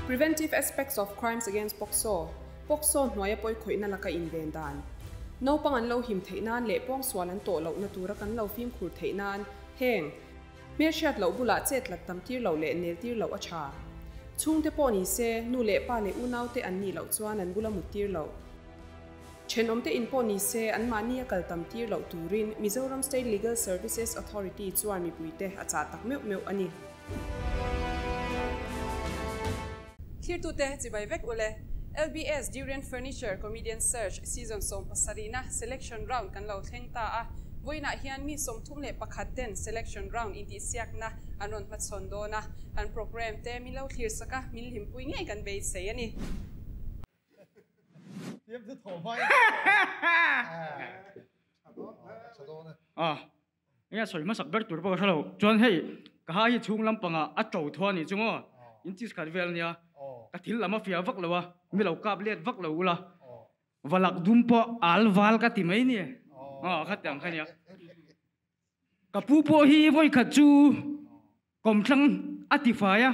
Preventive Aspects of Crimes Against POCSO, POCSO hnuaia pawi khawihna laka inven dan. Naupang an lo him theih nan leh pawngsual an tawh lohna tura kan lo fimkhur theih nan heng hmelhriat loh bulah chet lat tam tir loh leh nel tir loh a tha. Chhungte pawh ni se, nu leh pa leh unaute an nih loh chuan an bula mut tir loh. Thenawmte in pawh ni se, anmahni a kal tam tir loh turin Mizoram State Legal Services Authority chuan mipuite a chah tak meuh meuh a ni. Thirtute chibai vek ule. LBS Durian Furniture Comedian Search Season 17na Selection Round kan lo thleng ta a, vawiinah hian mi 31 ten Selection Round intihsiakna an rawn hmachhawn dawn a, kan programme te min lo thlir sak a, min hlimpui ngei kan beisei a ni. Enge sawi hmasak ber tur pawh ka hre lo. Chuan hei ka ha hi chhung lampangah a to tho a nih chu maw? Inches khat vel a nia. Ka thil lam a fiah vak lo a, mi lo kap let vak lo ula. Valak dum pawh al val ka ti mai ni. Aw kha tiang kha nia. Ka pu pawh hi vawi khat chu kawmthlang a ti fai a.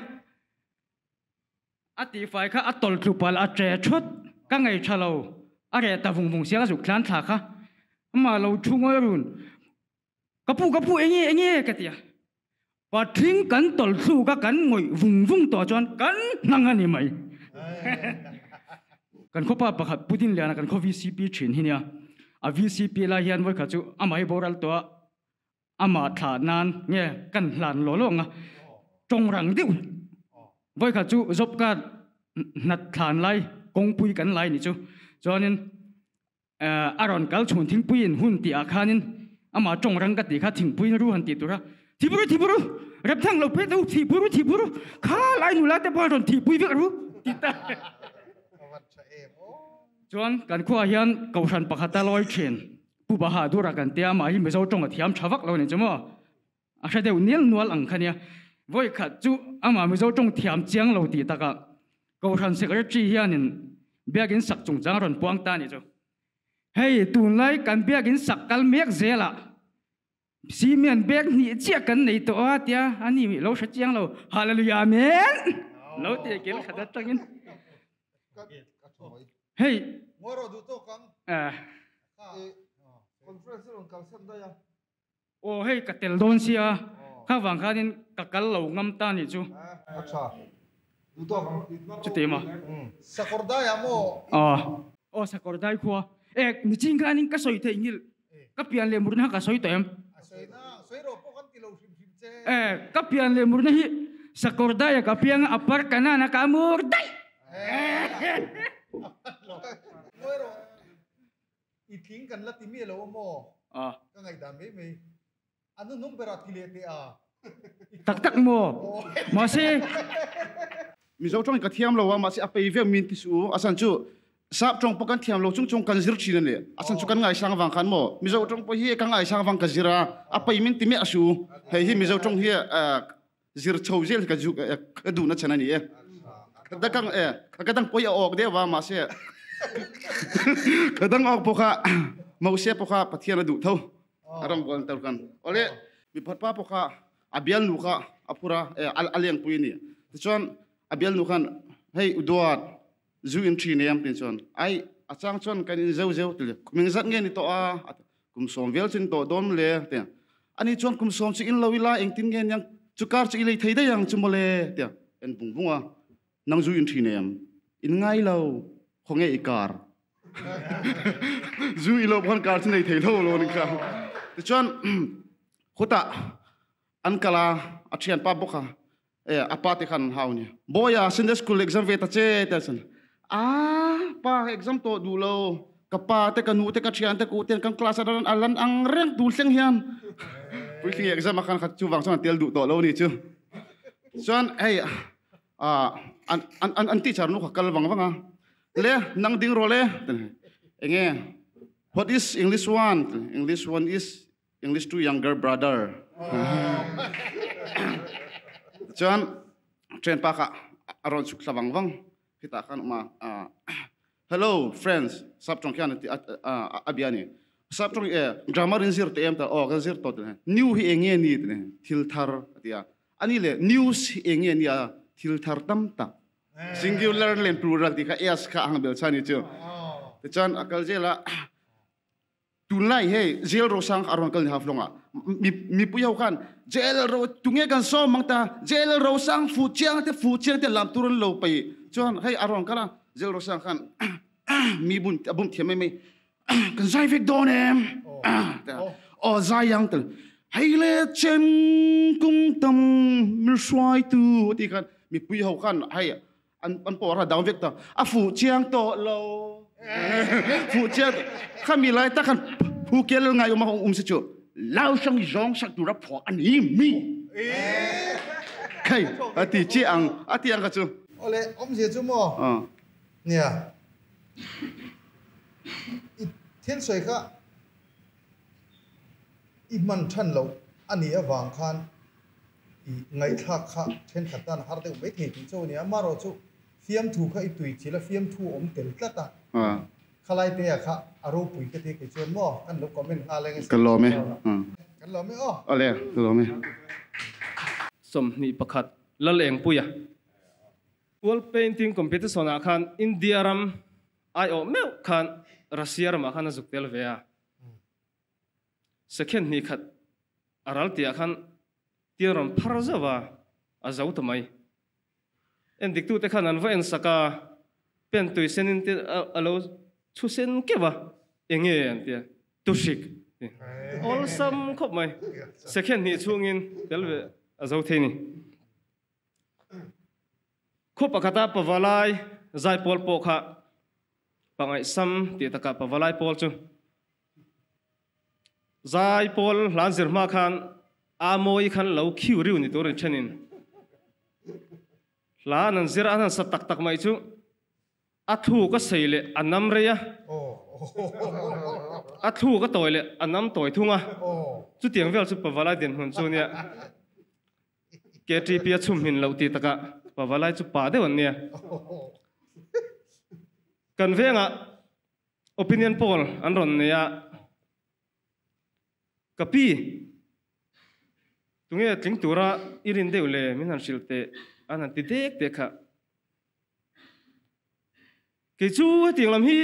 A tihfai kha a tawlh tlu palh a che thut. Ka ngei tha lo. A reh ta vung vung sia ka zuk thlan thla kha. Amah lo thu ngawi run. Ka pu ka pu enge enge ka ti a. Patling kan tawlh thluk a kan ngawih vung vung tawh chuan kan hnang a ni mai. Kan khawpa pakhat Pu Dinliana kan khaw VCP thin hi nia. A VCP lai hian vawikhat chu amah hi boral tawh a. Amah thlah nan nge kan hlan law law ang a, tawng rang deuh vawikhat chu job card hnat thlan lai kawngpui kan lai ni chu chuanin a rawn kal chhun thingpuiin hun tih ah khanin amah tawng rang ka tih kha thingpuiin ru han tih tur a, thipuru thipuru remthang lo phet u thipuru thipuru kha lai nula te pawh a rawn thihpui vek ru ti ta. Chuan kan khuaah hian kohhran pakhat a lawi thin. Pu Bahadur a kan tia amah hi Mizo tawng a thiam tha vak lo a ni chu maw? A hre deuh nial nual ang kha nia. Vawi khat chu amah Mizo tawng thiam chiang lo tih takah Kohhran Secretary hianin biakin sak chungchang a rawn puang ta a ni chu. Hei tunlai kan biakin sak kal mek zelah cement bag hnih chiah kan nei tawh a tia a ni lo hre chiang lo. Hallelujah Amen! Lo ti kil khat atangin. Hei. Aw hei ka tel dawn sia kha vang khanin ka kal lo ngam ta nih chu. Chuti maw? Aw Sakawrdai khua. E nichin khanin ka sawi theih nghilh. Ka pian leh murna ka sawi tawh em? E ka pian leh murna hi Sakawrdaia ka piang a par Kanana ka mur daih. I tling kan la ti miah lo a maw? Ka ngaihdan mai mai. A hnuhnung berah ti leh teh a. Tak tak maw? Mahse. Mizo tawng ka thiam lo a, mahse a pei viau min ti suh u. A chhan chu sap tawng pawh kan thiam lo chung chung kan zir thin a ni. A chhan chu kan ngaisang avang khan maw? Mizo tawng pawh hi ka ngaisang avang ka zir a, a pei min ti miah suh u. Hei hi Mizo tawng hi zir chho zel hi ka duhna chhan a ni e. Ka dang pawi a awk deuh a mahse ka dang awk pawh kha Moses pawh kha Pathian a duh tho a ram bual tel khan awle mi phatpa pawh kha a bialnu kha a phur a a lengpui a ni tichuan a bialnu khan hei u duat zu in thin em tin chuan ai a chang chuan kan in zeu zeu ti le kum engzat nge ni tawh a kum sawm vel chu ni tawh dawn le tia ani chuan kum sawm chu in lo ila engtin nge niang chu kar chu i lei thei daih ang chu mawle tia en bung bung a nang zu in thin em in ngai lo khawnge i kar zu i lo khan kar chu nei thei lo lo ni kha tichuan khutah an kal a a thianpa bawk a e a pa te khan an hau nia boya Sunday school exam ve ta che te chuan a pa exam tawh duh lo ka pa te ka nu te ka thian te ku ten kan class a ran a lan ang reng tur thleng hian puitling exam a khan khat chu vang chuan an tel duh tawh lo ni chu chuan hei a an an an teacher nu kha kal vang vang a le nang ding rawh le enge what is English one English one is English to younger brother. Chuan train pa kha a rawn chhuk thla vang vang khitah khan awm a hello friends sap tawng khian a bia a ni. Sap tawng e grammar in zir te em ta aw kan zir tawh ti new hi enge ni ti thil thar atia ani le news hi enge ni a thil thar tam tak singular leh plural ti kha s kha ang bel chani chu te chuan akal zela tunlai hei jail ro sang aron kal ni half longa mi mi pui ho khan jail ro tunge kan so mang ta jail ro sang fu chiang te fu chiang te lam turun lo pai chuan hei aron kala jail ro sang khan mi bun abum thiam mai mai kan zai vek dawn em aw zai yang tel hei le chen kung tam mi hruai tu ti khan mi pui ho khan hei an an pawh ra down vek ta a fu chiang tawh lo fu chiang kha mi lai tak khan phu kel ngai um um se chu lao sang zawng sak tura phuah ani mi khai ati chi ang ati ang ka chu ole om zia chu mo Nia, i thil sawi kha i hman than loh a nih avang khan i ngaihthlak kha thenkhat tan har deuh mai thei tih chu a ni a. Amaherawh chu fiamthu kha i tui chil a, fiamthu awm tel tlat a. Khalai te ah kha a ropui ka ti kei chuan maw kan lo comment nghal eng Ka lawm e. Kan lawm e aw. Awle, ka lawm e. 21 Lalengpuia. World Painting Competition ah khan India ram aiawh meuh khan Russia ramah khan a zuk tel ve a. Second hnih khat a ral tih ah khan tir rawn phar zauh a, a zo ta mai. En diktute khan an va en sak a, pen tui senin te a lo chhu sen keuh a, enge an ti a, tuhrik ti. Awlsam khawp mai. Second hnih chhungin tel ve a zo thei ni. Khaw pakhata pavalai zaipawl pawh kha pangaihsam tih takah pavalai pawl chu zaipawl hlan zir hma khan a mawi khan lo khiu riu ni turin thenin hla an han zir a, an han sa tak tak mai chu A thluk a sei leh a nam rei a, a thluk a tawi leh a nam tawi thung a, chutiang vel chu Pavalai dinhmun chu nia. KTP a chhum hmin loh tih takah Pavalai chu pa deuh an nia. Kan vengah opinion poll an rawn nei a, Ka pi, tunge tling tura i rin deuh le min han hrilh teh an han ti dek dek kha. Kei chu hetiang lam hi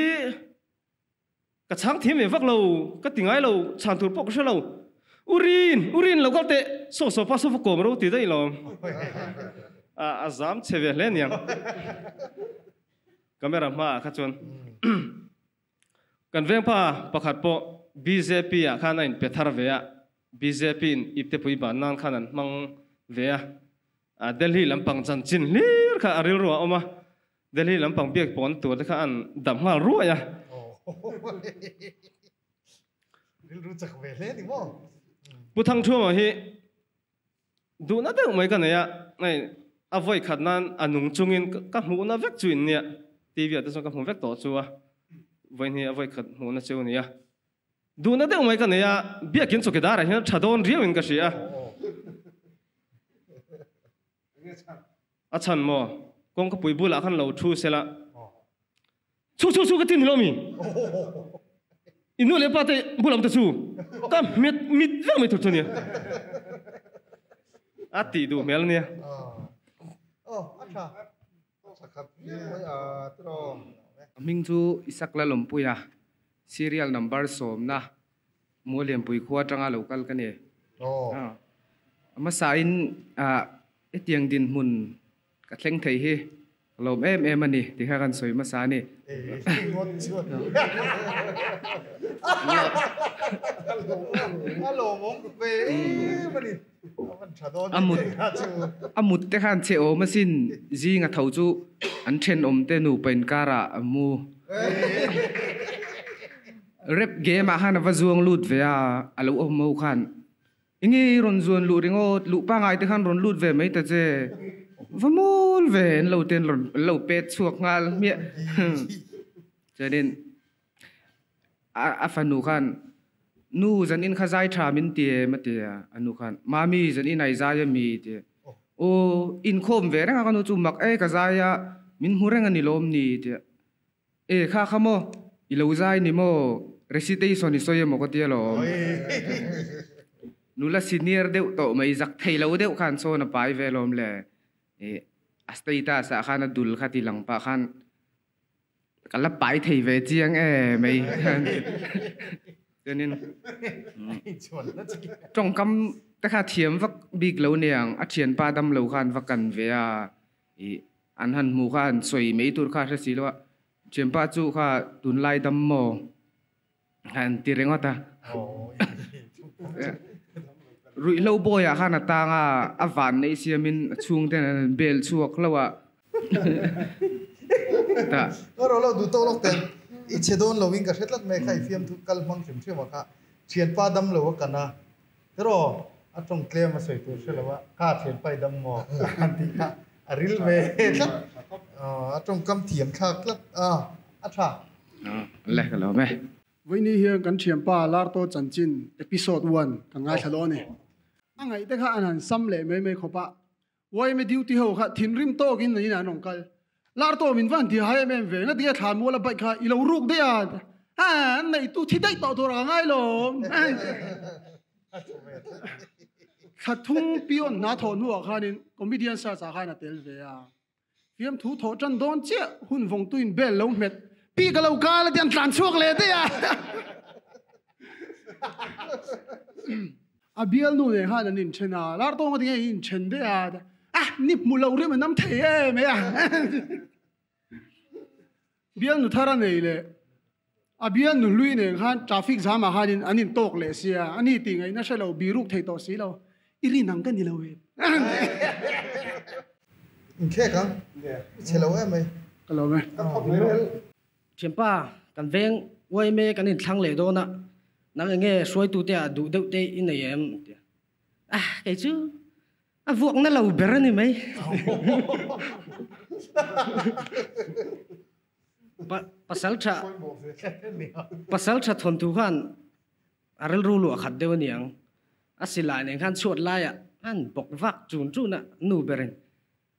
ka chhang thiam ve vak lo, ka ti ngai lo, chhan tur pawh ka hre lo. U Rin, U Rin lo kal teh, saw saw pa saw va kawm ro ti daih lo. A zam chhe ve hle aniang. Camera hmaah kha chuan kan vengpa pakhat pawh bjp ah khan a inpe thar ve a, bjp in iptepui ban nan khan an hmang ve a. Delhi lampang chanchin hlir kha a rilru a awm a, Delhi lampang biak pawn tur te kha an dam nghal ruai a. Rilru chak ve hle ni maw? Pu Thangthuama hi duhna deuh mai ka nei a, hei a vawi khat nan a nung chungin ka hmuhna vek chu in nia, TV ah te chuan ka hmu vek tawh chu a, vawiin hi a vawi khat hmuhna chu a ni a. Duhna deuh mai ka nei a, biakin chawkidar ah hian tha dawn riau in ka hria. A chhan maw? Kawngkapui bulah khan lo thu sela. Chu chu chu ka ti ni lo mi? I nu leh pa te bulam te chu ka hmet mit vek mai tur chu nia. A tih duh hmel ania. A hming chu Isak Lalawmpuia, serial number sawmna, Muallianpui khua atanga lo kal ka ni. A hmasain hetiang dinhmun ka thleng thei hi ka lawm em em a ni tih kha kan sawi hmasa a ni. A mut te khan che awm asin zing a tho chu an thenawm te nupa inkarah a mu. Rap game ah khan a va zuang lut ve a, a lo awm ho khan enge i rawn zuan luh ringawt, luh pangai te khan rawn lut ve mai ta che, va mawl ve an lo ten rawn an lo pet chhuak nghal hmiah. Chuanin a fanu khan nu zan in kha zai tha min ti em a ti a, a nu khan mami zan in ai zai ami a ti a, aw inkhawm ve reng a ka nu chu mak e ka zai a min hmu reng a ni lawm ni a ti a, e kha kha maw i lo zai ni maw Recitation i sawi emaw ka ti alawm. Nula senior deuh tawh mai zak thei lo deuh khan sawn a pai ve alawm le. Ih a status ah khan a dul kha ti lang pah khan ka la pai thei ve chiang e mai. Chuanin tawngkam te kha thiam vak bik lo niang a thianpa dam lo khan va kan ve a ih an han hmuh kha an sawi mai tur kha a hre si lo a. Thianpa chu kha tunlai dam maw han ti ringawt a. Ruihhlo bawiah khan a tang a, a van neih siamin a chhungten an han bel chhuak hlauh a. Tah. Ngaw rawh lo, duh tawk lawk ten i che dawn lo in ka hre tlat mai kha i fiamthu kal hmang hrim hrim a kha thianpa dam lo a kan a Tiraw a tawng tlem a sawi tur hre lo a, kha thianpa i dam maw an tih kha a ril ve tlat, a tawngkam thiam thlak tlat a, a tha. Le ka lawm e. Vawiini hian kan thianpa Larto chanchin episode one kan ngaithla dawn a ni. A ngaih te kha an han sam leh mai mai khawp a, YMA duty ho kha thinrim tawkin an inah an rawn kal. Larto min va han ti hai em em ve, nga tinge thlan mual a bike kha i lo ruk daih a, ha an neih tu thi daih tawh tur a ngai lo. Thla thung pion hna thawh hnuah khanin comedian search ah khan a tel ve a. Fiamthu thawh tan dawn chiah hun vawngtuin bell lo hmet pi ka lo kal a ti an tlan chhuak leh daih a. A bialnu nen khan an inthen a, lar tawng a ti nge i inthen daih a, ah ni hmu lo rim an am thei em mai a. Bialnu thar a nei leh a bialnu hlui nen khan traffic jam ah khanin an intawk leh sia, a ni tih ngaihna hre lo, biruk thei tawh si lo, i rin ang ka ni lo em. Inkhek ang, i chhe lo em mai. Ka lawm e. Thianpa, kan veng YMA kan inthlang leh dawn a, nang enge hruaitute ah duh deuh te i nei em? Tia. Ah, kei chu a vuakna lo ber a ni mai. Pasal tha, pasal tha thawnthu khan a rilru luah khat deuh a niang. A silai nen khan chhuat laiah an bawk vak chun chun a, nu berin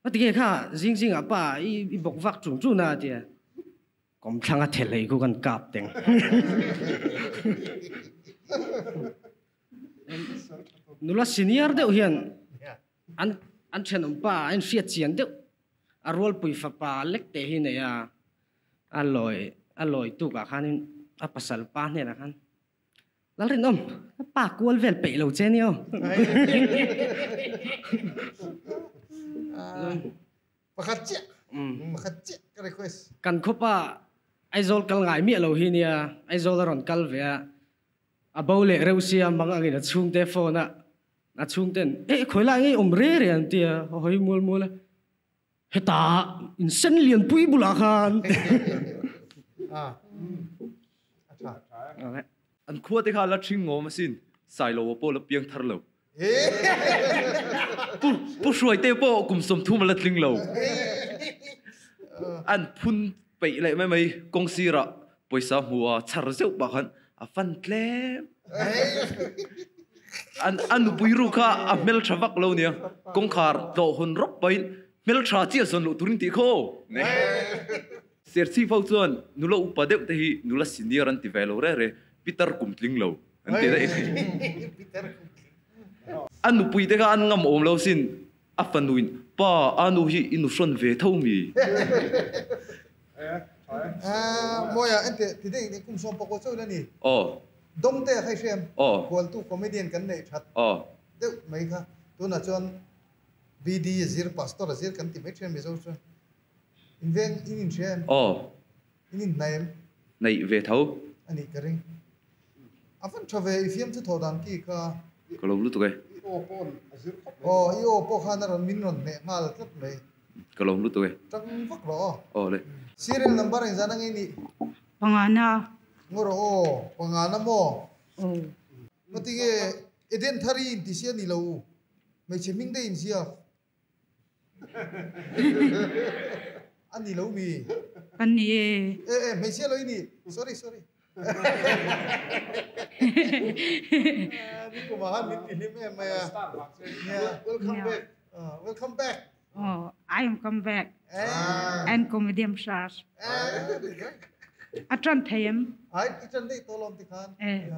A ti nge kha zing zing ah pa i bawk vak chung chung na a ti a, kawmthlang a thel ei khu kan kap teng. Nula senior deuh hian an an thenawm pa a inhriat chian deuh a rualpui fapa lek te hi nei a, a lawi a lawi tuk ah khanin a pasal pa hnenah khan Lalrinawm, ka pa kual vel peih lo che nia aw. Pakhat chiah, pakhat chiah ka request. Kan khawpa Aizawl kal ngai miah lo hi nia, Aizawl a rawn kal ve a, a bo leh reuh sia mang angin a chhungte phone a, a chhungten eh khawi lai ngei awm re re an ti a, a hawi mual mual a, heta in sen lianpui bulah khan. An khua te kha la thing ngawm asin, Sailoa pawh la piang thar lo. Pu Pu Hruaite pawh kum 30 a la tling lo. An phun peih leh mai mai kawng sirah pawisa hmu a chhar zeuh pah khan a fan tlem. An a nupui ru kha a hmeltha vak lo nia, kawngkhar tlawh hawn rawp pahin hmeltha chiah zawn loh turin tih khaw. Serchhip ho chuan nula upa deuh te hi nula senior an ti ve lo re re, Peter kum tling lo an ti daih thei. A nupui te kha an ngam awm lo sin, a fanuin pa a nu hi i nu hrawn ve tho mi? Mawia ente ti daih nih kum sawm pakua chauh la ni. Aw. Dawngte a khai hrem. Aw. Hualtu comedian kan neih that Aw. deuh mai kha. Tunah chuan BD a zir, Pastor a zir kan ti mai thin a Mizo chuan. In veng in inhria em? Aw. In inhnaih em? Hnaih ve tho. A nih ka ring. A van tha ve, i fiamthu thawh dan ki kha. Ka lawm lutuk e. I aw pawh a zir khawp mai. Aw, i aw pawh khan a rawn min rawn hneh nghal tlat mai. Ka lawm lutuk e. Tang vak rawh aw. Aw le. Serial number engzan a ngei nih? Pangana. Ngaw rawh aw, pangana maw? Aw. Ngatinge Eden thar i inti sia ni lo u? Hmeichhe hming te inziak. A ni lo mi? Kan ni e. E e, hmeichhia lo i ni. Sorry, sorry. Ni kumah khan min ti hlim em mai a. Welcome back. Welcome back. Oh, I am come back. And comedian stars. A tran thei em? Ai i tran daih tawh lawm tikhan. E.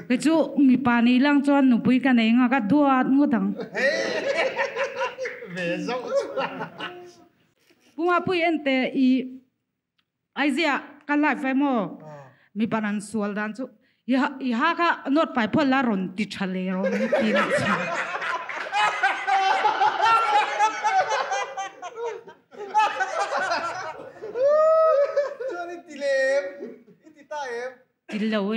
Kei chu mipa nei lang chuan nupui ka nei nga ka duat ngawt ang. Ve zauh chu. Puma pui en teh i Aizia ka live ai maw mipa an sual dan chu i i ha kha note pai phawt la rawn ti tha leh rawn ti na chu. Chuan i ti lem i ti ta em? Ti lo e.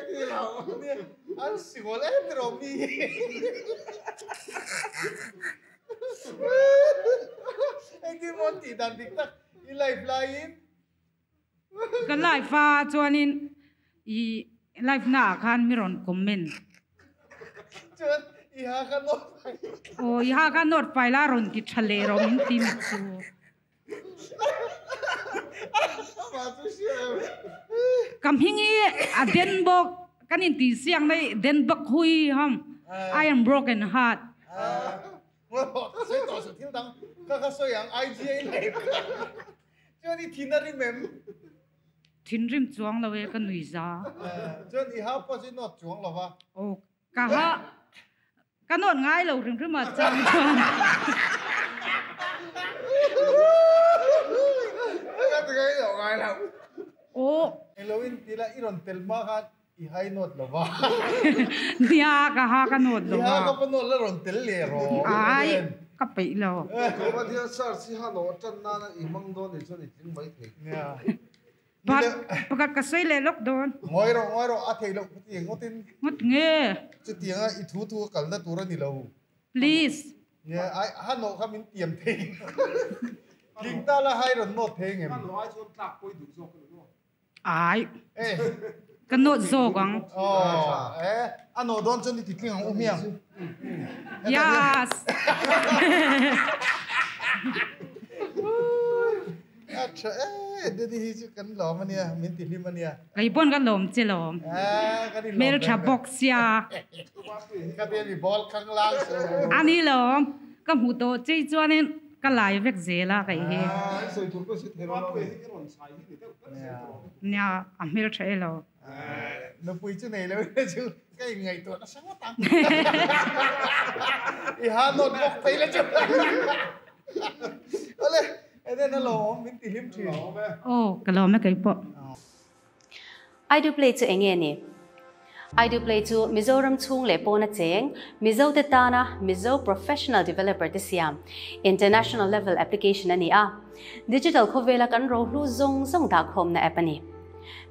Ti lo an singawl em ti rawh mi. Engtin maw tih dan dik tak i live laiin. Ka live a chuanin i live na ah khan mi rawn comment. Chuan i ha kha note fai. Aw i ha kha note fai la rawn ti tha leh rawh min ti mi chu. Ka hming hi a den bawk kan intih siak na hi den bawk hui ham I am broken heart. Thinrim chuang lo e ka nui za. Aw ka ha Ka nawt ngai lo hrim hrim a chang chuan. Ka ti ngai lo ngai lo. Aw. Eng lo in ti la i rawn tel hma khan i hai nawt lo va. Nia ka ha ka nawt lo va. I ha ka pa nawt la rawn tel leh rawh. Ai ka peih lo. Tuma hian search hi ha nawh tan nana i hmang dawn nih chuan i tling mai thei. Nia. Pakhat ka sawi leh lawk dawn. Ngawi rawh, ngawi rawh, a theih loh khutiang ngawtin. Ngawt nge? Chutianga i thu thu a kalna tur a ni lo. Please. Nge, ai, ha nawh kha min tiam thei. Tling ta la hai rawn nawt thei ngem? Ha nawh ai chuan tlak pawi duh zawk a ni maw? Ai, ka nawt zawk ang. Aw, e, a nawh dawn chuan i ti tling ang u hmiang. Yes! A tha e, Daddy hi chu kan lawm a nia, min ti hlim a nia. Kei pawn ka lawm che lawm. Hmeltha bawk sia. Ka ti a mi ball khang lang su. A ni lawm, ka hmuh tawh chei chuanin ka lai vek zel a kei hi. Nia, a hmeltha e lo. Nupui chu nei lo ila chu ka inngaihtuah nasa ngawt ang. I ha nawt bawk phei la chu. Awle, Eden a lawm, min ti hlim thin. Aw, ka lawm e kei pawh. I do play chu enge ni? I do play chu Mizoram chhung leh pawna cheng, Mizo te tana Mizo professional developer te siam, international level application a ni a. Digital khawvela kan rohlu zawng zawng dahkhawmna app a ni.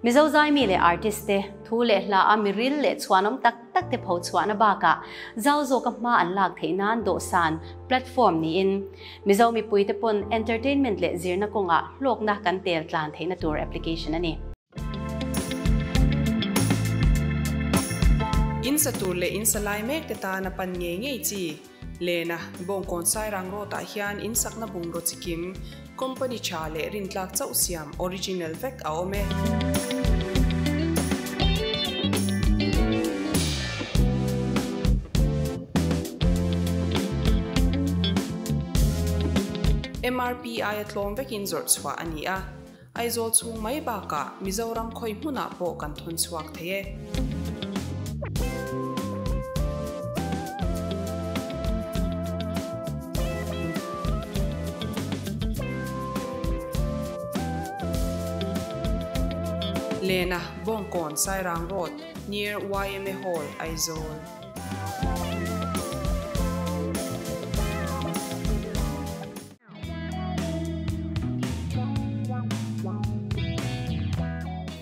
Mizo zaimi leh artist te, thu leh hla a miril leh chhuanawm tak tak te pho chhuahna bakah zau zawka hma an lak theih nan dawhsan, platform, niin Mizo mipuite pawn entertainment leh zirna kawngah hlawkna kan tel tlan theihna tur application a ni. In sa tur leh in sa lai mek te tan a pan ngei ngei chi. Lena, Bawngkawn Sairang Road ah hian in sakna bungraw chikim, company tha leh rintlak chauh siam original vek a awm e. MRP aia tlawm vekin zawrh chhuah a ni a. Aizawl chhung mai bakah Mizoram khawi hmunah pawh kan thawn chhuak thei e. Lena, Bawngkawn, Sairang Road, near YMA Hall, Aizawl.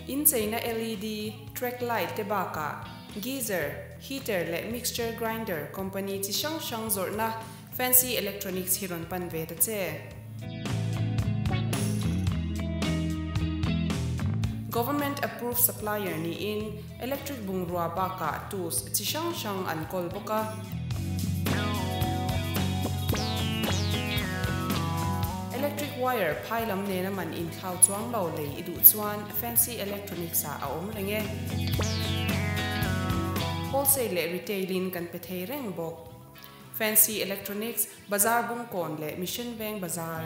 Incheina LED, track light te bakah geyser, heater leh mixture grinder company chi hrang hrang zawrhna Fancy Electronics hi rawn pan ve ta che. Government approved supplier niin electric bungrua bakah tools chi hrang hrang an kawl bawk a. Electric wire phai lam nena man inthlau chuang lo lei i duh chuan Fancy Electronics ah a awm reng e. Wholesale leh retail in kan pe thei reng bawk. Fancy Electronics, Bazar Bungkawn leh Mission Veng Bazar.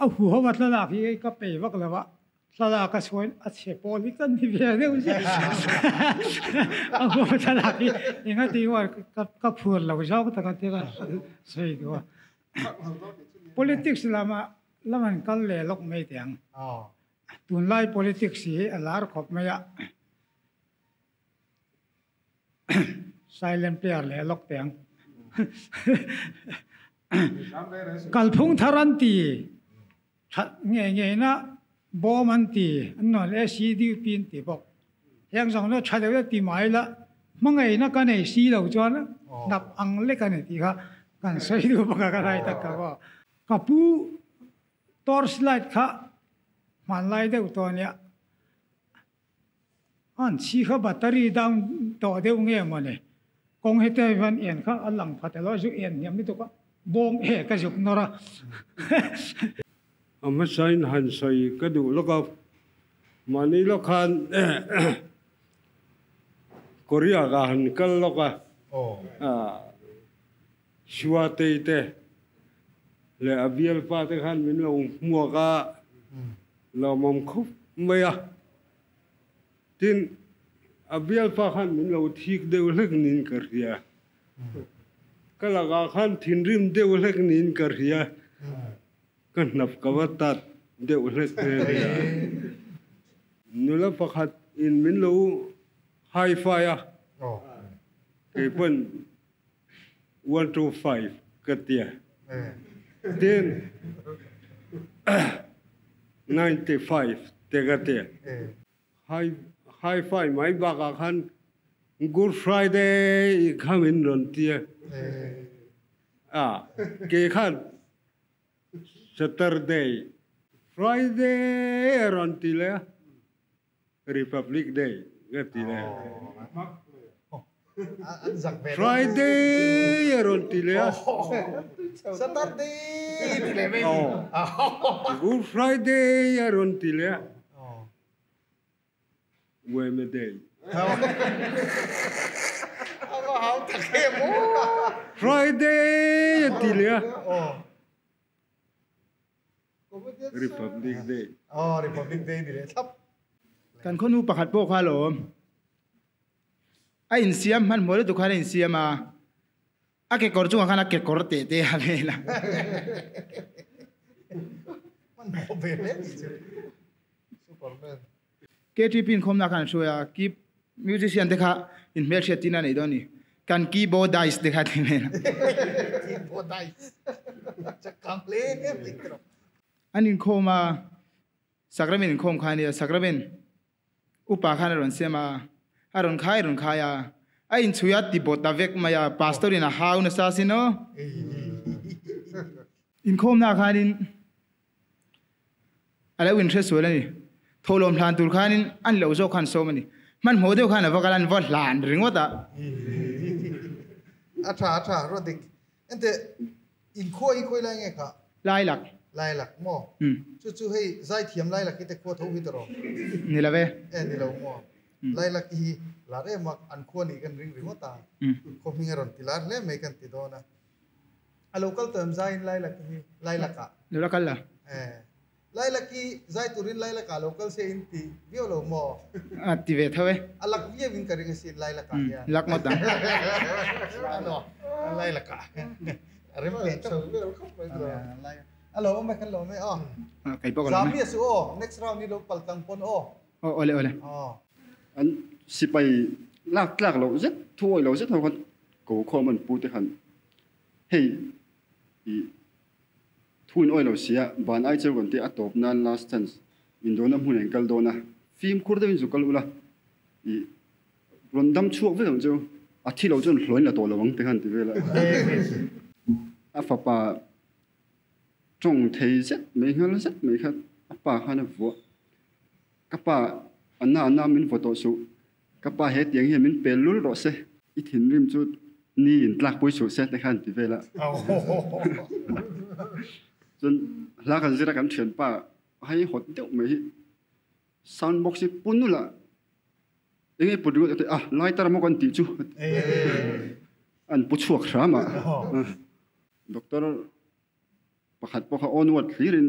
A huho a thlalak hi ka pe vak lo a, thlalak a chhuain a chhe pawl hi ka ni ve deuh chiah. A huho thlalak hi enga tih uar ka phur lo zawk tak a tia ka sawi duh a. Politics lama lam an kal leh lawk mai teh ang. Tunlai politics hi a lar khawp mai a. Silent player leh lawk teh ang. Kalphung thar an ti that ngei ngei na bawm an ti an nawn leh CDP an ti bawk. Heng zawng chu tha deuh deuh ti mai la hmangaihna ka nei si lo chuan hnap ang lek a ni tih kha kan sawi duh bawk a ka rai tak ka aw. Ka pu torch light kha hmanlai deuh tawh a nia. An chhi kha battery down tawh deuh nge maw ni? Kawng hete hian en kha a lang phat elo zu en hniam lutuk a, bawng e ka zuk nawr a. A hmasain han sawi ka duh lawk a, mahni lawk khan Korea ka han kal lawk a, Suatei te leh a bialpa te khan min lo hmuak a, lawmawm khawp mai a. Tin, a bialpa khan min lo thik deuh hlek niin ka hria. Ka lakah khan thinrim deuh hlek niin ka hria. Ka hnap ka va tat deuh hlek nghe nghe a. Nula pakhat in min lo hi-fi a, kei pawn 1 2 5 ka tia. Tin, 95 te ka tia. Hi hi-fi mai bakah khan Good Friday i kha min rawn tia. A, ke khan Saturday, Friday a rawn ti leh a, Republic Day ka ti leh a. Friday a rawn ti leh a. Saturday ti leh mai. Good Friday a rawn ti leh a. Weme Day. Friday a ti leh a. Republic Day. Oh, Republic Day ni leh thlap. Kan khawnu pakhat pawh kha alawm. A insiam hmanhmawh lutuk khan a insiam a, a kekawr chungah khan a kekawr teh te a vel a. Hmanhmawh ve hle ni chu. Superman. KTP inkhawmna khan an hruai a, key musician te kha inhmelhriat tina nei dawn a ni. Kan keyboardist te kha ti vel a. Keyboardist. Chakang hle mai tawh. An inkhawm a, Sacrament inkhawm kha a nia, Sacrament. Upa khan a rawn siam a, a rawn khai rawn khai a, a inchhui a ti bawt ta vek mai a, Pastor in a hau nasa sin aw. Inkhawmna ah khanin a lo inhre sual a ni. Thawhlawm hlan tur khanin an lo zawk khan sawm a ni. Hmanhmawh deuh khan a va kal a, an va hlan ringawt a. A tha a tha, Ruatdik. Enteh, Inkhua i khawi lai nge kha? Lailak. Lailak maw? Chu chu hei zaithiam Lailak hi te khua tho hi ta rawh. Ni lo e. E ni lo maw? Lailak hi lar em a, an khua nih kan ring ringawt a, khaw hming a rawn ti lar hle mai kan ti dawn a. A lo kal tawh em zaiin Lailak hi Lailak ah? Lo la kal la. E. Lailak hi zai turin Lailak ah lo kal se in ti viau lo maw? A ti ve tho e. A lak viau in ka ring asin Lailak ah hian. Lak ngawt ang. Ano, Lailak ah. A rem ve tho. A lo awm e kan lo awm e aw. Kei pawh ka lo awm e. Zami a su aw, next round hi lo pal tlang pawn aw. Aw awle awle. Aw. An sipai lak tlak loh zet, thu awih lo zet ho khan ko khawm an pu te khan hei i Thu in awih lo sia, ban ai cheu kan tih a tawp nan last chance in dawna hmun in kal dawn a, fimkhur deuhin zu kal ula, i rawn dam chhuak vek ang cheu, a thi lo chuan hlawin la tawh lo ang te khan ti vel a. A fapa tawng thei zet mai nghal zet mai kha a pa khan a vuah, ka pa a na na min vaw tawh suh, ka pa he tiang hian min pel lul rawh se, i thinrim chu ni in tlak pui suh se te khan ti vel a. Chuan hla kan zir a kan thianpa hei hawt deuh mai hi sound box hi pu nula eng nge put ringawt a ti a lighter maw kan tih chu an pu chhuak hram a. Doctor pakhat pawh kha onward thlirin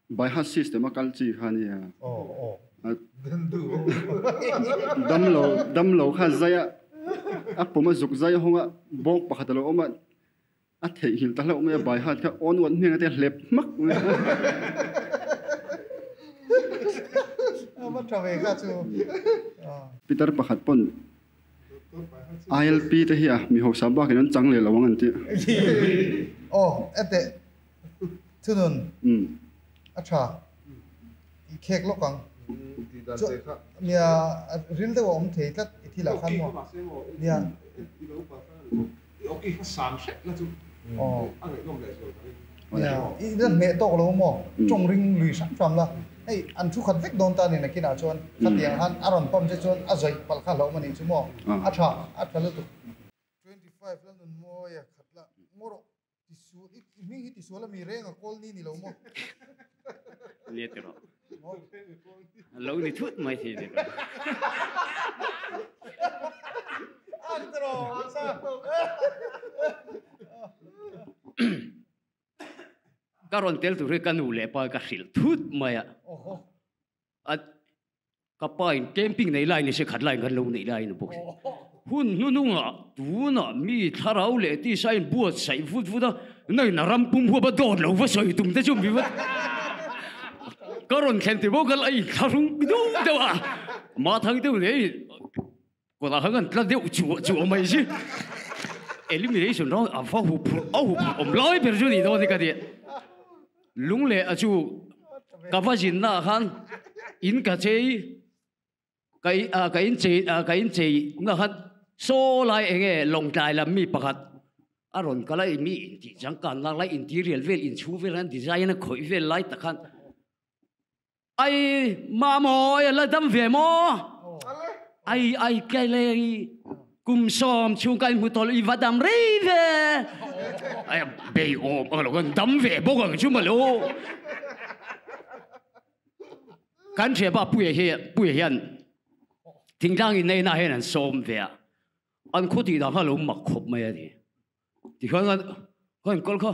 By heart system a kal chi kha nia. Damlo damlo kha zai a a pum a zuk zai a hawng a bawk pakhat a lo awm a a theihnghilh ta hlauh mai a by heart kha awn uat hmeng a te hlep hmak mai a. Peter pakhat pawn ILP te hi a mi hausa bakin an chang leh lo ang an ti. Aw ete Thunun a tha i khek lawk ang. Nia ril deuh a awm thei tlat i thil ah khan maw? Nia. Nia i la hneh tawk lo maw? Tawng ring lui hram hram la. Hei an thu khat vek dawn ta ni nakinah chuan khatiang khan a rawn pump che chuan a zawih palh kha hlauh mani chu maw? A tha a tha lutuk. 25 la nun mawi a khat la ngaw rawh. Tisual i hming hi tisual a mi reng a kawl ni ni lo maw? Nia ti rawh. Lo ni thut mai thei ni rawh. An ti rawh sa. Ka rawn tel tur hi ka nu leh pa ka hrilh thut mai a. A ka pa in camping nei lai ni se khat lai kan lo nei lai ni bawk si. Hun hnunungah tunah mi thlarau leh tisa in buatsaih vut vut a, nain a ram pum huap a dawt lo va sawi tum te chu mi va ka rawn thlen ti bawk a la inthlahrung deuh deuh a, mah thang deuh nei kawtah khan kan tla deuh chuah chuah mai si. Elimination round a va huphurh a huphurh awm lai ber chu ni dawn ni ka ti. Lung leh a chu ka va zin na ah khan in ka chei ka ka in chei ka in chei na khan saw lai eng nge lawngtlai lam mi pakhat a rawn kal a mi intih changkan lak lai interior vel inchhung vel khan design a khawih vel lai tak khan Ai mamawi a la dam ve maw? Ai ai kai le kum sawm chhung ka inhmu tawh lo i va dam rei ve. Ai bei awm ang lo kan dam ve bawk ang chu malo. Kan hria pa Puia hi Puia hian thingtlang in neina hian an sawm ve a. An khaw tih dan kha lo mak khawp mai a ni. Tikhian kan kan kal kha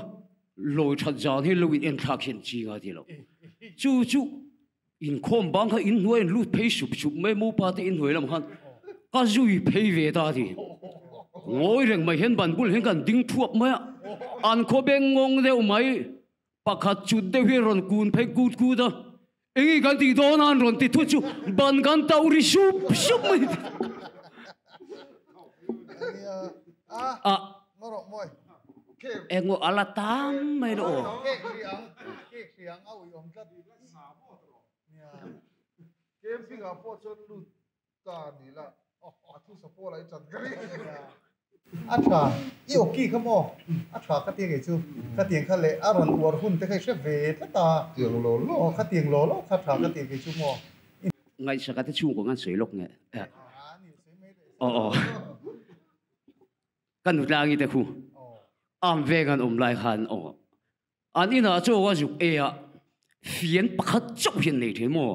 lawi that zan hi lo in en thlak hian ching a ti lo. Chu chu inkhawm bang kha in hnuai in lut phei sup sup mai mopa te in hnuai lam khan ka zui phei ve ta ti. Ngawi reng mai hian ban bul hian kan ding thuap mai a. An khaw beng ngawng deuh mai pakhat chut deuh hi rawn kun phei kut kut a. Eng kan tih dawn a an rawn ti thut chu ban kan tauh ri sup sup mai. A Eng aw a la tam mai lo aw. A tha, i awki kha maw? A tha ka ti ngei chu, khatiang kha leh a rawn uar hun te kha i hre ve tlat a. Tiang law law. Aw khatiang law law kha tha ka ti ngei chu maw? Ngaihsaka te chhungkaw ngan sawi lawk nge? Aw aw. Ka nutlangi te khu am veng an awm lai khan aw. An inah chaw a zuk e a, fian pakhat chauh hian nei thin maw?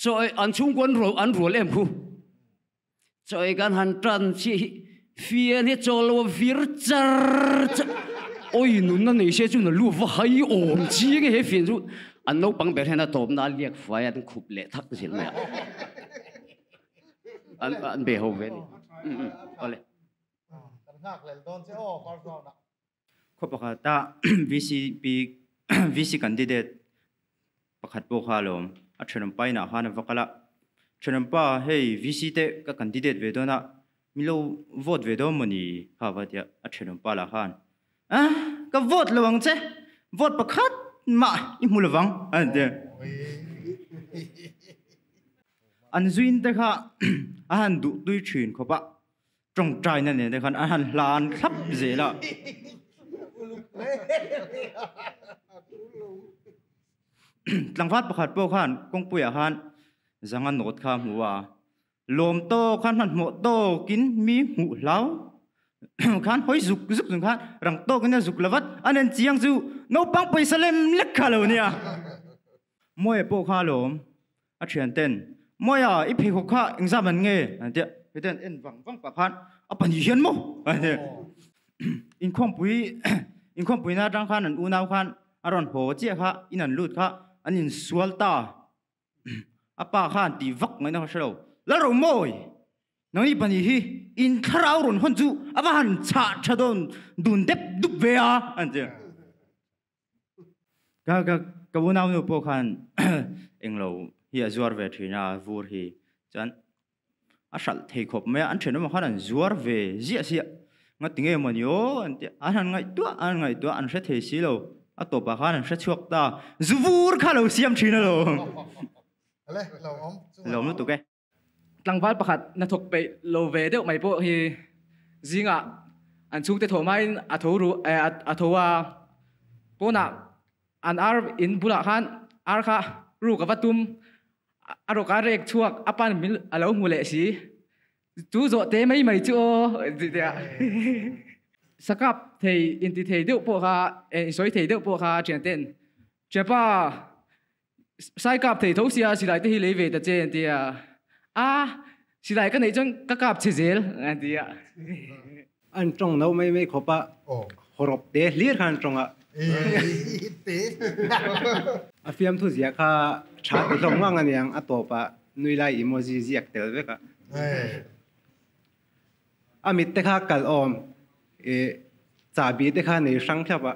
Chaw ei an chhungkua an rual an rual em khu. Chaw ei kan han tan chiah hi fian hi chaw lo a vir char char. Oi nunna nei se chu na lu va hai awm chiang e he fian chu. An naupang ber hian a tawpna a liak fai a an khup leh thak zil mai a. An an be ho ve a ni. Awle. Kan nghak lel dawn che aw first round ah. Khaw pakhata VCP VC candidate pakhat pawh kha a lawm. A thenawmpa inah khan a va kal a. Thenawmpa hei VC te ka candidate ve dawn a, min lo vote ve dawn maw ni kha va tia a thenawmpa lah khan Ah ka vote lo ang che, vote pakhat mah i hmu lovang a ti. An zuin te kha a han duh tui thin khawp a. Tawngtaina nen te khan a han hlan thlap zel a. Tlangval pakhat pawh khan kawngpuiah khan zanga nawt kha a hmu a, lawm tawk khan hmanhmawh tawkin mi hmuh hlau khan hawi zuk zuk chung khan rang tawkin a zuk lo vat, a nen chiang chu naupang pawisa lem lek kha lo nia. Mawia pawh kha alawm a thian ten, Mawia i pheikhawk kha engzam an nge? An ti a, hetiang en vang vang pah khan a pahnih hian maw? An ti a. Inkhawmpui inkhawmpuina atang khan an unau khan A rawn haw chiah kha in an lut kha an insual ta. A pa khan tih vak ngaihna ka hre lo. Lalromawi! Nangni pahnih hi in thlarau rawn hawn chu a va han chhah tha dawn dun dep dup ve a, an ti. Ka ka ka unaunu pawh khan englo hi a zuar ve thin a, vur hi chuan a hralh thei khawp mai a, an thenawm ah khan an zuar ve ziah siah ngati nge mawni aw an ti a, an han ngaihtuah an ngaihtuah an hre thei si lo, a tawpah khan an hre chhuak ta, zu vur kha lo siam thin alawm. Lawm lutuk e. Tlangval pakhat hnathawk peih lo ve deuh mai pawh hi zingah an chhungte thaw hmain a tho ru a tho a, pawnah an ar in bulah khan ar kha ruk a va tum, a rawk a rek chhuak a pan mil a lo hmu leh si, chu zawh te mai mai chu aw ti a sakap thei inti thei deuh pawh kha insawi thei deuh pawh kha thianten thianpa Sai kap thei tho sia silai te hi lei ve ta che an ti a, a silai ka neih chuan ka kap che zel an ti a. An tawng no mai mai khawp a, hawrawp te hlir khan an tawng a. A fiamthu ziah kha tha ti hlawm ngang aniang a tawp ah nui lai emoji ziak tel vek a. A mit te kha kal awm i chahbi te kha nei hrang thlap a.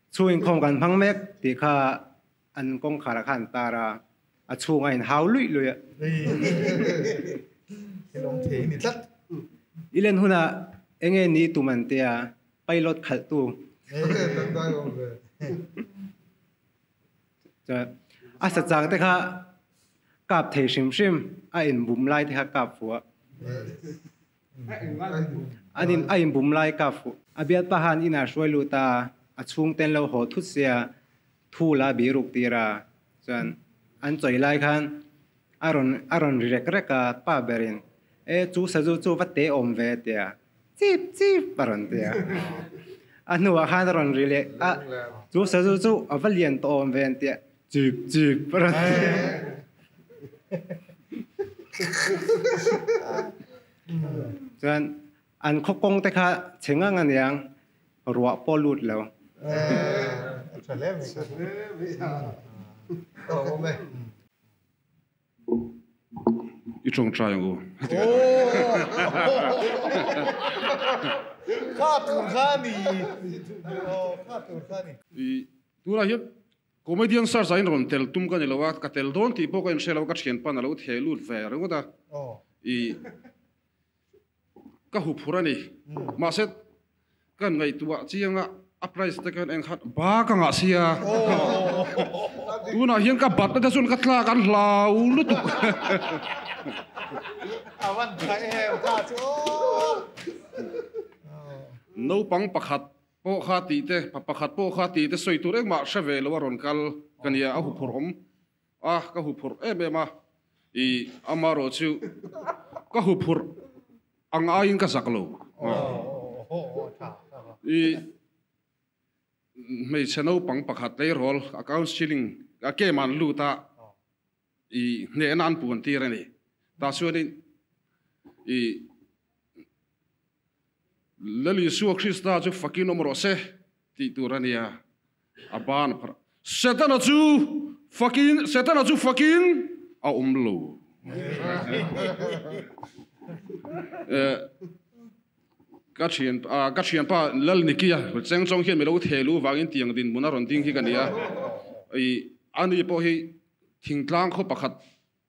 Chhung inkhawm kan hmang mek tih kha an kawngkhar ah khan an tar a, a chhung a inhau luih luih a. I len hunah enge ni tum an tia, pilot khalhtu. A sachang te kha kap thei hrim hrim, a inbum lai te kha kap fuh a. A inbum lai ka fuh. A bialpa han inah hruai lut a, a chhungten lo haw thut sia thul a biruk tir a, chuan an chawi lai khan a rawn a rawn ri rek rek a, pa berin e chu sazu chu va te awm ve tia chip chip a rawn ti a, a hnuah khan a rawn ri leh a, chu sazu chu a va lian tawh awm ve an tia chip chip a rawn ti a. Chuan an khaw kawng te kha chhe ngang aniang ruah pawh lut lo. I tawngtai ang u. Kha tur kha ni. Kha tur kha ni. Tunah hian Comedian search ah in rawn tel tum ka ni lo a, ka tel dawn tih pawh ka inhre lo, ka thianpan a lo theh lut ve ringawt a, i ka huphur a ni. Mahse kan ngaihtuah chiang a, a price te khan engkhat ba ka ngah sia, tunah hian ka bat na te chuan ka tlak an hlau lutuk. Naupang pakhat Pawh kha tih te, pa pakhat pawh kha tih te sawi tur engmah hre ve lo a rawn kal ka nia, a huphurh awm a, ka huphurh em em a, i amarawh chu ka huphurh ang aiin ka zak lo. I hmeichhe naupang pakhat tleirawl a counselling a camp an lut a, i hnehna an puan tir a ni. Tah chuanin i Lal Isua Krista chu fakin awm rawh se tih tur a nia. A ban a phar a, Setana chu fakin, Setana chu fakin a awm lo. Ka thian, ka thianpa Lal Nikia cheng chawng hian mi lo theh lu vangin tiang dinhmun a rawn ding hi ka ni a. I ani pawh hi thingtlang khaw pakhat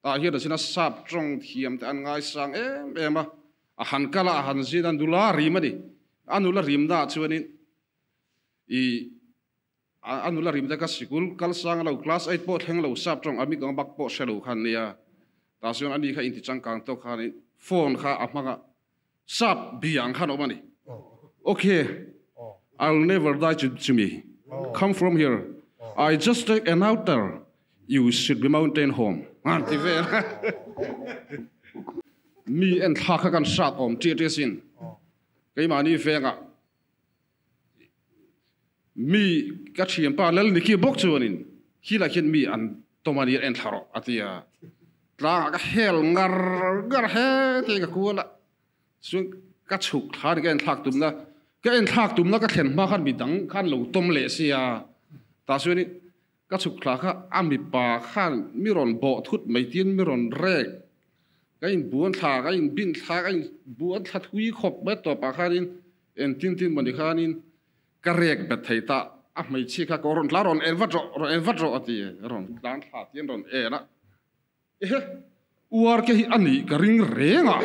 Tah hian a zin a sap tawng thiam te an ngaisang em em a, a han kal a, a han zin a, nula rim a ni. A nula rimna ah chuanin i a nula rim te kha sikul kal sang lo, class eight pawh thleng lo, sap tawng a mikang bak pawh hre lo kha an nia. Tah chuan ani kha inti changkang tawk khanin phone kha a hmang a, sap bia ang khan a awm a ni. Okay, I'll never die to me. Come from here. I just take an outer. You should be mountain home. An ti vel. Mi en thla kha kan hrat awm ṭiah ṭiah sin. Keimahni vengah mi ka ṭhianpa Lal Niki bawk chuanin khilai khian mi an tawm a nia en thla rawh a ti a. Tlangah ka hel ngar ngar he tiin ka kual a. Chuan ka chhuk thla ni ka en thlak tumna Ka en thlak tumna ka thlen hma khan midang khan lo tawm leh sia. Tah chuanin ka chhuk thla kha a mipa khan mi rawn bawh thut mai tiin mi rawn rek. Ka in buan thla, ka in bin thla, ka in buan thla thui khawp mai tawpah khanin engtin tin mawni khanin ka rek bet thei ta. A hmeichhia kha ka rawn tla rawn en vat rawh, rawn en vat rawh a ti. Rawn tlan thla tiin rawn en a. Ehe, uar ke hi a nih ka ring reng a.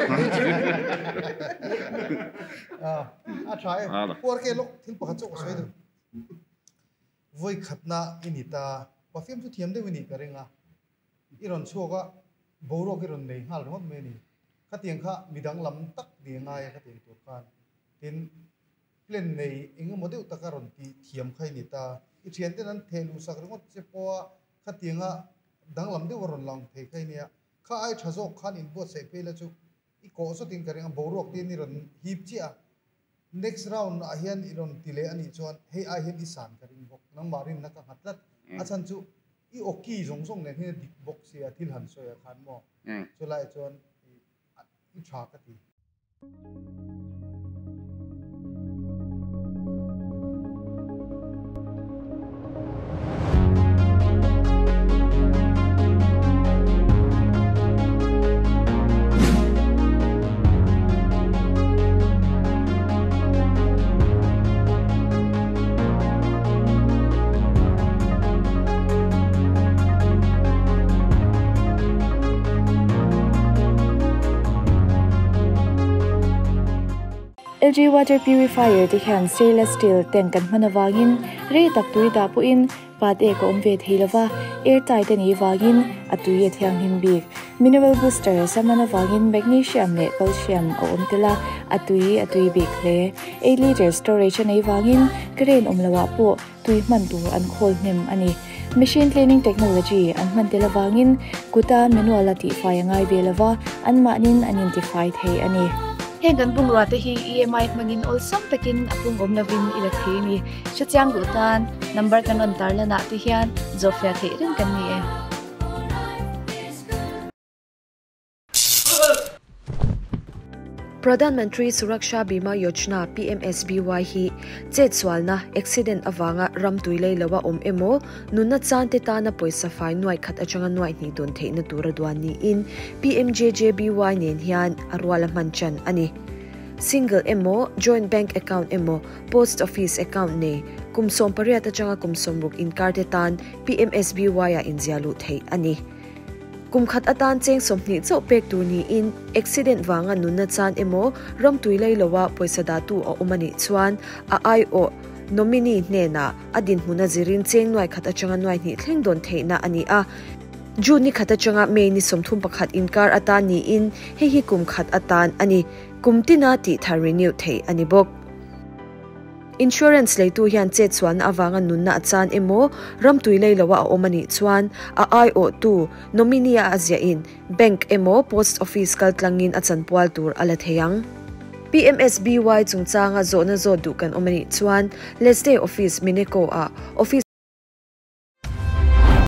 A tha e, uar ke lawk thil pakhat chu ka sawi duh. Vawi khatna i ni ta, perfume chu thiam deuh i nih ka ring a. I rawn chhuak a, boruak i rawn nei nghal ringawt mai a ni. Khatiang kha midang lam tak ni a ngai a khatiang tur khan. Tin, plan nei eng emaw deuh taka rawn tih thiam kha i ni ta. I thianten an theh luh sak ringawt che pawha khatianga danglam deuh a rawn lang thei kha i nia. Kha ai tha zawk khan inbuatsaih phei la chu i kawh zawtin ka ring a, boruak te hian i rawn hip chiah a. Next round ah hian i rawn ti leh a nih chuan hei ai hian i san ka ring bawk. Nangmah rinna ka nghat tlat. A chhan chu i awki zawng zawng nen hian a dik bawk sia thil han sawi ah khan maw. Chulaiah chuan i tha ka ti. LG water purifier te hian stainless steel tank an hman avangin rei tak tui dah pawhin pat ek a awm ve thei lova, air tight a nih vangin a tui a thianghlim bik. Mineral booster a sam avangin magnesium leh calcium a awm tel a, a tui a tui bik hle. 8 litre storage a nei vangin current awm loah pawh tui hman tur an khawl hnem a ni. Machine cleaning technology an hman tel avangin kuta manual a tihfai a ngai ve lova, anmahnin an intifai thei a ni. Heng kan bungrua te hi EMI hmangin awlsam takin a pung awm lovin i la thei a ni. Hrechiang duh tan number kan rawn tarlan ah te hian zawhfiah theih reng kan ni e. Pradhan Mantri Suraksha Bima Yojana, PMSBY, hi chetsualna, accident, avanga ram tui lei loa awm emaw, nunna chan te tana pawisa fai nuai khat atanga nuai hnih dawn theihna tura duan niin PMJJBY nen hian a rual a hman chan a ni. Single emaw, joint bank account emaw, post office account nei, kum 18 atanga kum 60 inkar te tan PMSBY-ah inziah luh theih a ni. Kum khat atan cheng 20 chauh pek tur niin accident vanga nunna chan emaw ram tui lei loa pawisa dahtu a awm a nih chuan a aiawh nominee hnenah a dinhmun a zirin cheng nuai khat atanga nuai hnih thleng dawn theihna a ni a. June ni khat atanga May ni 31 inkar atan niin hei hi kum khat atan a ni. Kum tina tih thar renew theih a ni bawk. Insurance leitu hian chetsualna avanga nunna a chan emaw, ram tui lei loa a awm a nih chuan a aiawhtu nominee a ziahin bank emaw post office kal tlangin a chanpual tur a la thei ang. PMSBY chungchanga zawhna zawt duh kan awm a nih chuan Lesday Office Mineco ah office.